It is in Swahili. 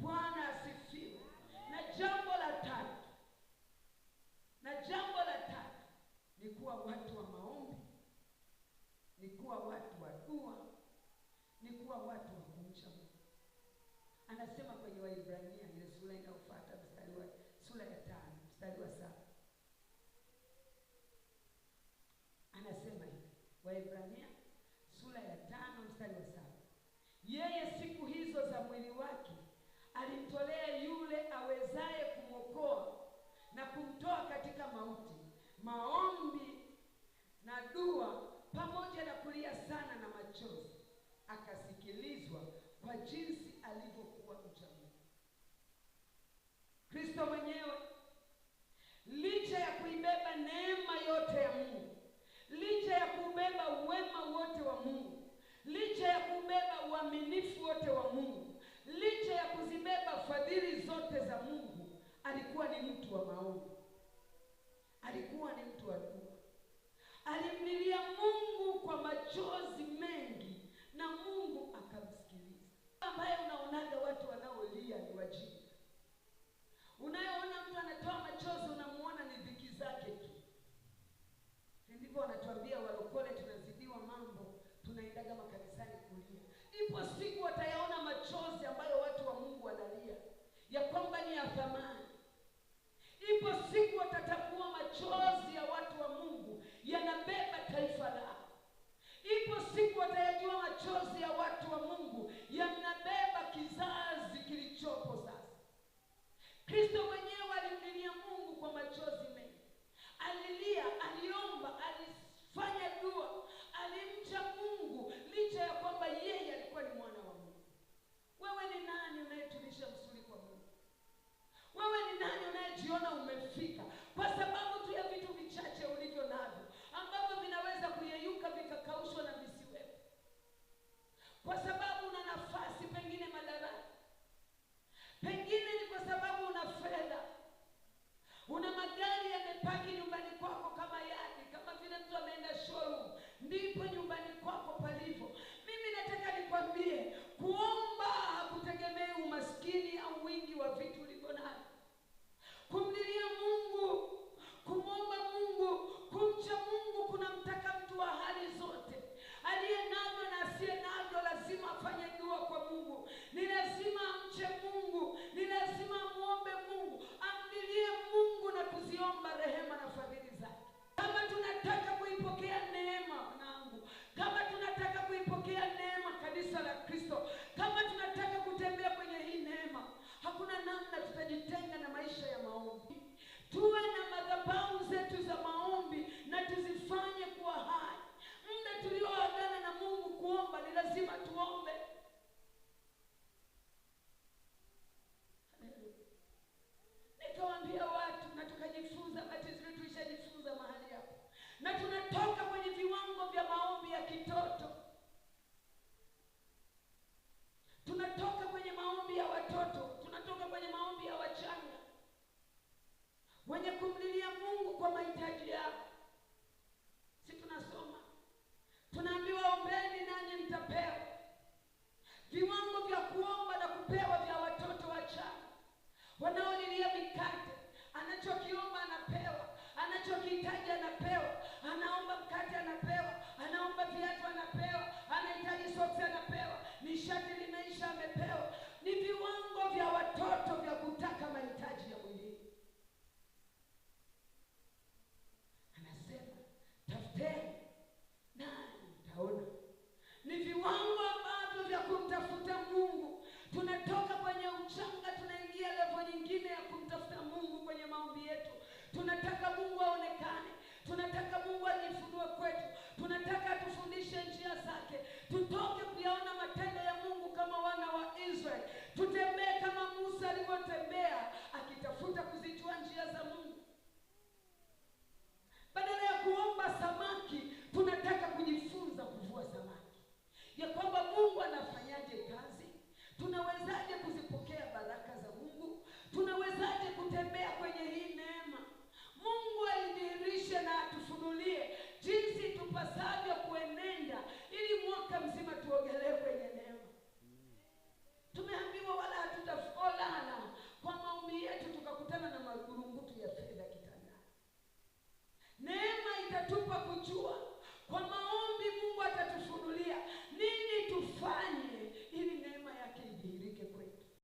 Bwana asifiwe. Na jambo la tatu, na jambo la tatu ni kuwa watu wa maombi, ni kuwa watu wa dua, ni kuwa watu wa kumcha Mungu. Anasema kwenye Waebrania ile sura inayofuata, mstari wa sura ya 5 mstari wa 7, anasema hivi, Waebrania sura ya 5 mstari wa 7, yeye siku hizo za mwili wake alimtolea yule awezaye kumwokoa na kumtoa katika mauti maombi na dua pamoja na kulia sana na machozi, akasikilizwa kwa jinsi alivyokuwa mcha Mungu. Kristo mwenyewe licha ya kuibeba neema yote ya Mungu, licha ya kubeba wema wote wa Mungu, licha ya kubeba uaminifu wote wa Mungu, licha ya kuzibeba fadhili zote za Mungu, alikuwa ni mtu wa maombi, alikuwa ni mtu wa dua. Alimlilia Mungu kwa machozi mengi na Mungu akamsikiliza. Ambaye unaonaga watu wanaolia ni wajinga. Unayeona mtu anatoa machozi unamuona ni dhiki zake tu. Ndivyo wanatuambia walokole, tunazidiwa mambo, tunaendaga makanisani kulia. Ipo siku watayaona machozi ambayo watu wa Mungu wanalia ya kwamba ni ya thamani. Ipo siku watatambua machozi ya watu wa Mungu yanabeba taifa lao. Ipo siku watayajua machozi ya watu wa Mungu yanabeba kizazi kilichopo sasa. Kristo mwenyewe alimlilia Mungu kwa machozi mengi. Alilia, aliomba, alifanya dua, alimcha Mungu licha ya kwamba yeye alikuwa ni mwana wa Mungu. Wewe ni nani unayetulisha msuli kwa Mungu? Wewe ni nani unayejiona umefika kwa sababu tu ya